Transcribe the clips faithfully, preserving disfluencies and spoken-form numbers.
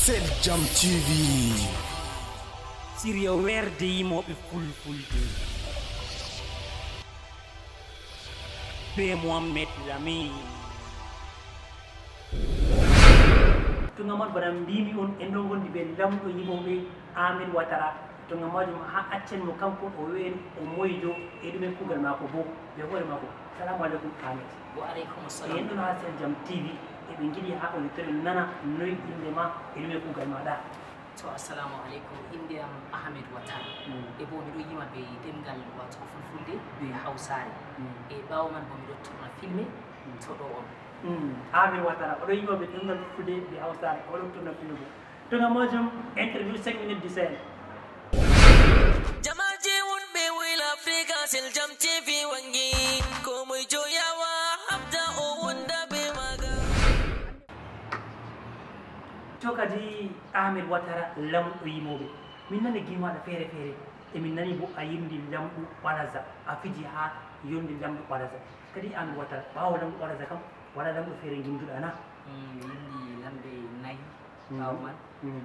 Sel Jam T V. Siriya weerde yimooɓe fulfulde bee Mohammed Lamin. Tun aman bana mbiimi on, en ɗon ngondi bee lamɗo yimooɓe Amin Watara. To ngam maajum, haa accen mo kanko o wi'en o moyjo e ɗume kuugal maako boo bee hoore maako. Salaamu aleykum Amin. Wa aleykum salam. En ɗon haa Sel Jam T V, e ɓe ngiɗi haa o yottoren nana noy innde ma e ɗume kuugal maaɗa. To, assalamu aleykum, innde am Ahmed Watara. E boo miɗo yima bee ɗemngal waato fulfulde bee hawsaare. E ɓaawo man boo miɗo turna filme to ɗo on. Amin Watara, oɗo yima bee ɗemngal fulfulde bee hawsaare, oɗo turna filme boo. To ngam maajum, interview cinq minutes du Sahel. Jamaaji wonɓe Wheel Africa, Sel Jam T V wangi. Ko moy joyawa habda o wonda be maga. To kadi Ahmed Watara, lamɗo yimooɓe. Min nani gimaaɗe feere feere, e min nani bo a yimdi lamɗo Ɓalaza, a fiji haa yonde lamɗo Ɓalaza. Kadi Ahmed Watara, ɓaawo lamɗo Ɓalaza kam, wala lamɗo feere ngimduɗa na? Mm, mi yimdi lamɓe nayi. Ɓaawo man,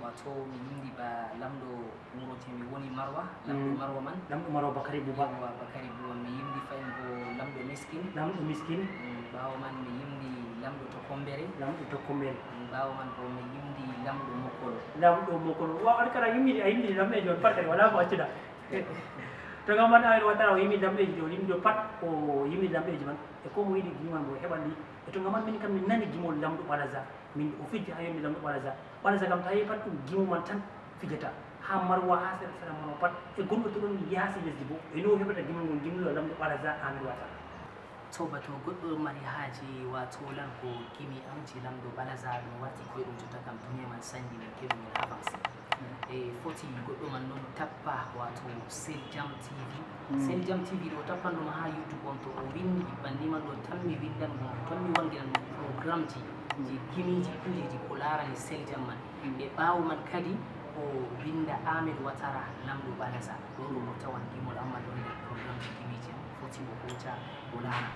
wato mi yimdi ba lamɗo wuro je mi woni Marwa, lamɗo Marwa man. Lamɗo Marwa Bakari Buba. Yawwa, Bakari Buba. Mi yimdi fahin bo lamɗo Miskin. Lamɗo Miskin. Mm, ɓaawo man mi yimdi lamɗo Tokombere. Lamɗo Tokombere. Mm, ɓaawo man bo mi yimdi lamɗo Mokolo. Lamɗo Mokolo. Wa, an kadi a yimdi, a yimdi lamɓeeji on pat kadi, wala ko accuɗa. To ngam man Ahmed Watara o yimdi lamɓeeji ɗi, o yimdi pat, o yimdi lamɓeeji man. E ko mo yiɗi gimol mo heɓan ɗi. E to ngam man min kam min nani gimol lamɗo Ɓalaza. Min o fijji haa yonde lamɗo Ɓalaza. Ɓalaza kam to a yehi pat ɗum gimo man tan fijata. Haa Marwa, haa sera sera Marwa pat. E gonɗo to ɗon yaasi lesdi bo. E no o heɓata gimol ngol gimɗo lamɗo Ɓalaza Ahmed Watara. To ba to goɗɗo mari haaje waato lango gimi am je lamɗo Ɓalaza ɗum warti koyɗum jotta kam duniya man sanji min keɓi min avance. E foti goɗɗo man non tappa waato Sel Jam T V. Sel Jam T V ɗo tappan ɗum haa YouTube on to o windi banni man ɗo tammi windan mo tammi wanginan mo programmeji je gimiiji kuujeeji ko laarani Sel Jam man. E ɓaawo man kadi o winda Ahmed Watara lamɗo Ɓalaza. Ɗo ɗo o tawan gimol amma ɗon nder programmeji gimiiji am foti o hota o laara.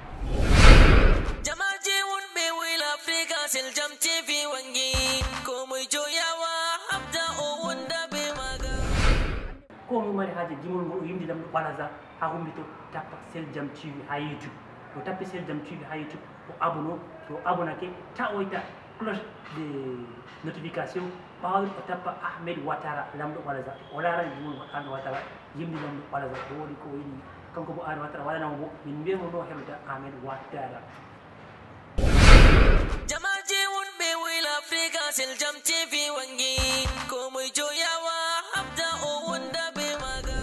Jamaaji wonɓe Wheel Africa, Sel Jam T V wangi. Ko moy joyawa habda o wonda be maga. Ko mo mari haaje gimol ngol o yimdi lamɗo Ɓalaza haa humbito tappa Sel Jam T V haa YouTube. O tappi Sel Jam T V haa YouTube, o abono, to o abonake, ta o itta cloche de notification, ɓaawo o tappa Ahmed Watara lamɗo Ɓalaza. O laara gimol ngol Ahmed Watara yimdi lamɗo Ɓalaza. O woodi ko o yiɗi kanko bo Ahmed Watara waɗana mo bo. Min mbiyan mo no heɓata Ahmed Watara. Jamaaji wonɓe Wheel Africa, Sel Jam T V wangi. Ko moy joyawa habda o wonda be maga.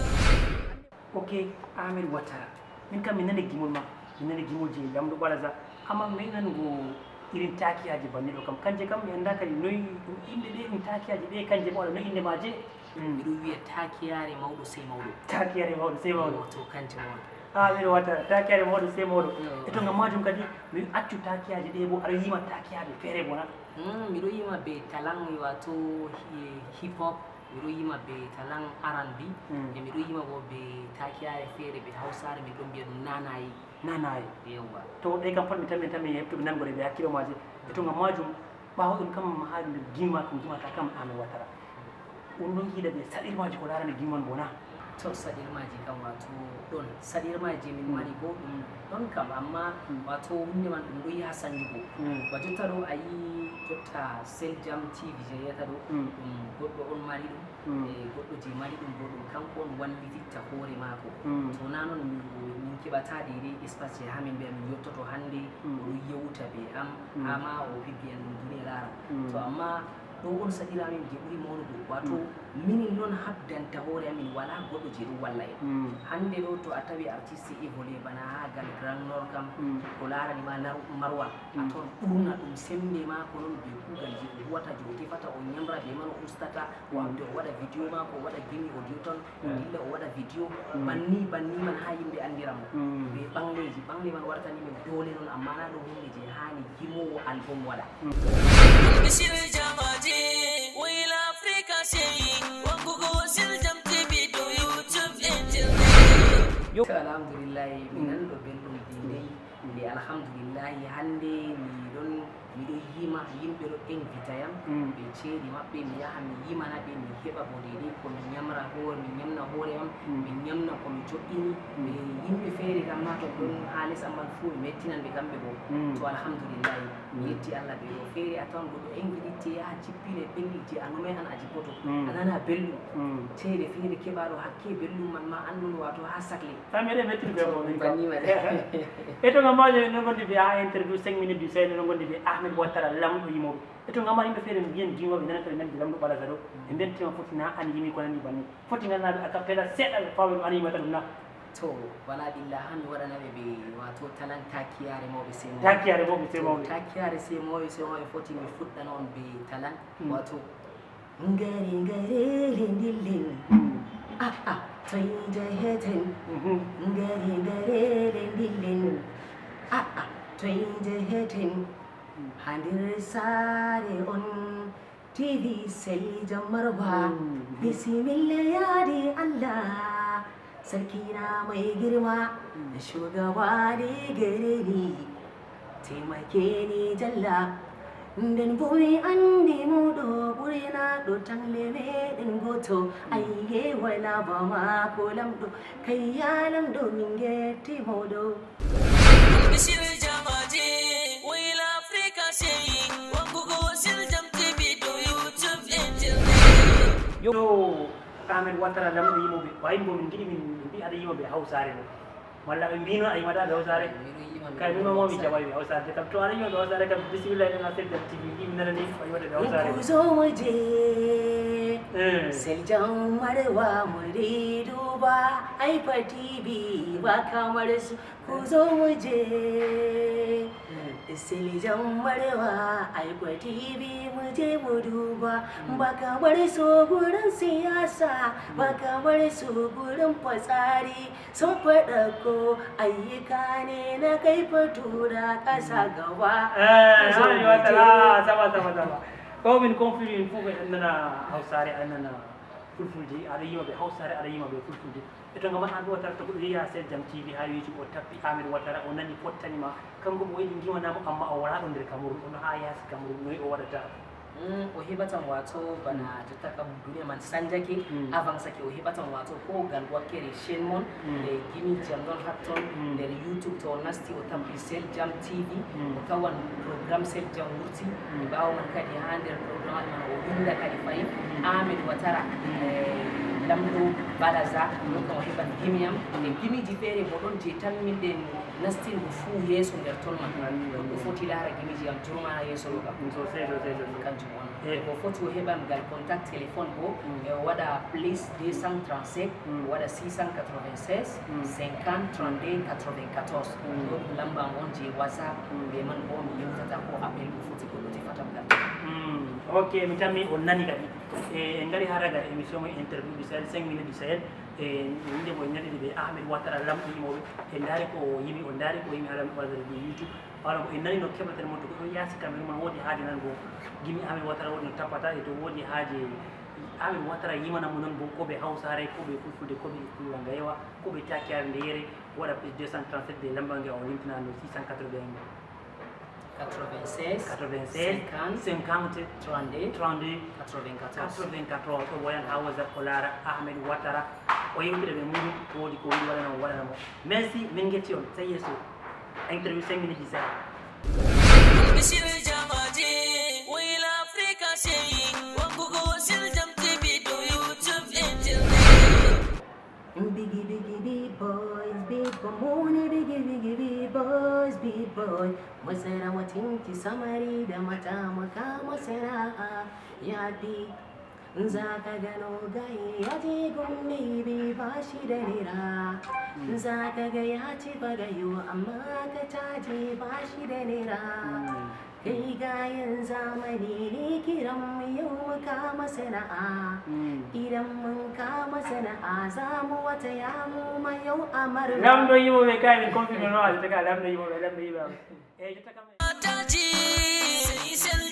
Ok, Ahmed Watara. Min kam mi nani gimol ma, mi nani gimol je lamɗo Ɓalaza. Amma mi meɗi nanugo irin taakiyaaji banni ɗo kam. Kanje kam mi annda kadi noy ɗum innde ɗe, ɗum taakiyaaji ɗe kanje bo wala noy innde maaje? Miɗo wiya taakiyare mawɗo sey mawɗo. Taakiyare mawɗo sey mawɗo. Wato kanje mawɗo. Ah, miɗo wata taakiyare mawɗo sey mawɗo. Yo. E to ngam majum kadi mi accu taakiyaaji ɗe bo aɗa yima taakiyaaji feere bo na? Mm, miɗo yima be talan wato hi- hip hop, miɗo yima be talan R and B, e miɗo yima bo be taakiyare feere be hawsare min ɗon mbiya ɗum nanaye. Nanaye. Yewwa. To ɗe kam pat mi tammi tammi heɓtuɓe nangore ɓe hakkilo maaji. E to ngam majum ɓaawo ɗum kam haa nder gima ko gimata kam Ahmed Watara. On ɗon yiida ɓe saɗirmaaji ko laarani gimon bo na? To saɗirmaaji kam wato ɗon. Saɗirmaaji min mari bo ɗum ɗon kam amma wato hunde man ɗum ɗo yaha sanjugo. Ba jotta ɗo a yi jotta Sel Jam T V je yeyata ɗo ɗum goɗɗo on mari ɗum. E goɗɗo je mari ɗum bo ɗum kanko on wallititta hoore maako. To na non min min keɓata deydey espace je haa min mbiya min yottoto hande o ɗon yewta be am haa ma o pippi en ɗum duniya laara. To amma ɗo on saɗira min je ɓuri mawnugo wato minin non habdanta hoore amin wala goɗɗo je ɗum walla en. Hande ɗo to a tawi artiste évolué bana haa gal Grand Nord kam ko laarani ma nar- marwa a ton ɓurna ɗum sembe maako non be kuugal je o huwata je o tefata o nyamra be man o ustata o habda o waɗa vidéo maako o waɗa gimi audio ton o dilla o waɗa vidéo banni banni man haa yimɓe andira mo be ɓangleji ɓangle man wartani min doole non amma na ɗum hunde je haani yimoowo album waɗa. Albishir jamaje wayla Africa sey wangugo Sel Jam T V dow YouTube internet. Alhamdulillahi mi nanɗo belɗum deydey. Nde alhamdulillahi hande mi ɗon Miɗo yima yimɓe ɗo invita yam, ɓe ceedi maɓɓe, mi yaha mi yimana ɓe, mi heɓa bodeede, ko mi ñamra hoore, mi ñamna hoore am, mi ñamna ko mi joɗɗini, ɓe yimɓe feere kam na to ɗon haalis am man fuu, mi mettinan ɓe kamɓe boo. To alhamdulillahi, mi yetti Allah ɓe ɗo. Feere a tawan goɗɗo invite te yaha jippine pellel je a numay an a jippoto, a nana belɗum. Ceede feere keɓaaɗo hakke belɗum man ma an ɗum wato haa sakle. Famille mettude ɓe mo min kam. Banni ma de. E to ngam maajo no gondi be a interview cinq minutes du sey no gondi be Ahmed Ouattara lamɗo yimoɓe. E to ngam yimɓe feere mbiyen yimoɓe nana to men lamɗo ɓala sado. E nden tima foti na an yimi ko nandi banni. Foti ngal naɓe a cappella seeɗa ɓe fawi ɗum an yimata ɗum na. To wala billa han mi waɗanaɓe ɓe wato talan takiyare mawɓe sey mawɓe. Takiyare mawɓe sey mawɓe. Takiyare sey mawɓe sey mawɓe foti mi fuɗɗana on be talan wato. Ngari ngarele ndillen. A'a, toy njeheten? Ngari ngarele ndillen. A'a, toy njeheten? Haa nder saare on. T V Sel Jam Marwa. Bisimilla yaadi Allah. Sarki na mai girma, shugaba ne gare ni, taimake ni jalla. Nden bo mi andi mo ɗo ɓurina ɗo tangle meɗen goto. Ayye wala ba mako lamɗo, kai ya lamɗo min getti mawɗo. Bishir Jamaje, Wayla Africa Sey, wangugo Sel Jam T V ɗo YouTube internet. Yo. Ahmed Ouattara lamɗo yimoɓe, o ari mbo min ngiɗi min mbi aɗa yima ɓe hawsaare ɗo. Walla ɓe mbino a yimata ɓe hawsaare. Kay min mo mi jaɓa ɓe hawsaare kam to aɗa yima ɓe hawsaare kam bisimillahi ɗen a Sel Jam T V ɗi mi nanani o yimata ɓe hawsaare. Kuzo waje. Sel Jam Marwa mu duba Haifa T V ba kamar su. Kuzo waje. Sel Jam Marwa Haifa T V mu je mu duba. Ba kamar su gurin siyasa, ba kamar su gurin fitsari. Sun faɗa ko ayyuka ne na kai fa tura ƙasa gaba. Kuzo waje. Sama sama sama. Ko min konfiri in fuka annana hawsaare annana. Fulfulde, aɗa yima ɓe hawsaare, aɗa yima ɓe fulfulde. E to ngam an ɗo tara to goɗɗo yehi haa Sel Jam T V haa YouTube o tappi Ahmed Ouattara o nani fottani ma. Kanko mo wayli ngiwanamo amma o wala ɗo nder Cameroun, ono haa yaasi Cameroun, noy o waɗata? Mm, o heɓatan wato bana jotta kam duniya man sanjake, avansake o heɓatan wato ko gal wakkere chaîne mon e gimi jam ɗon hatton nder YouTube to o nasti o tappi Sel Jam T V o tawan programme Sel Jam wurti. E ɓaawo man kadi haa nder programme man o winda kadi fayi Ahmed Ouattara, eh, lamɗo Balaza ɗum kam o heɓan gimi am e gimiji feere bo ɗon je tamminɗen nastingo fuu yeeso nder ton man. Goɗɗo foti laara gimiji am jurma yeeso ɗo kam. Ɗum sosai sosai sosai. Kanjum on. Eh. Ko foti o heɓan ngal contact téléphone bo e o waɗa plus deux cent trente-sept o waɗa six cent quatre-vingt-seize cinquante trente-deux quatre-vingt-quatorze. Ɗo ɗum lamba am on je WhatsApp. Be man bo mi yewtata ko appel ɗum foti goɗɗo tefatam ngal. Ok, mi tammi on nani kadi. E en ngari haa ragal émission mo interview du Sahel, cinq minutes du Sahel. E inde mo en nani ɓe Ahmed Ouattara lamɗo yimoɓe. En ndaari ko o yimi, on ndaari ko o yimi haa lamɗo Ouattara du YouTube. Wala ko en nani no keɓaten mo to goɗɗo yaasi Cameroun man woodi haaje nan go gimi Ahmed Ouattara woodi no tappata e to woodi haaje Ahmed Ouattara yimana mo non bo ko ɓe hawsaare ko ɓe fulfulde ko ɓe fulwa ngayewa ko ɓe takiyaare nde yere waɗa plus deux cent trente-sept de lamba nge o limtina no six cent quatre-vingts. Quatre-vingt-seize quatre-vingt-seize cinquante cinquante trente-deux trente-deux quatre-vingt-quatorze. Quatre-vingt-quatorze o woyan haa WhatsApp ko laara Ahmed Ouattara o yewtira ɓe muɗum ko woodi ko woni waɗana o waɗana mo. Merci, min ngetti on, sey yeeso. Interview cinq minutes du Sahel. Bishir Jamaje, Wayla Africa Sey, wangugo Sel Jam T V ɗo YouTube internet. Biggie, biggie, big boys, big boy, money, biggie, biggie, big boys, big boy. Masara watinki samari da mata maka masara a yaɗi. Za ka gano gaye ya je gun baby ba shi da naira. Za ka ga ya ci bagayo amma ka caji ba shi da naira. Kai gayen zamani ne kiran mu yau mu kama sana'a. Idan mun kama sana'a za mu wata ya mu ma yau amar. Lamɗo yimoɓe kay min confirme no aɗa taka lamɗo yimoɓe lamɗo yimoɓe. Eyyi jotta kam. Taji, sel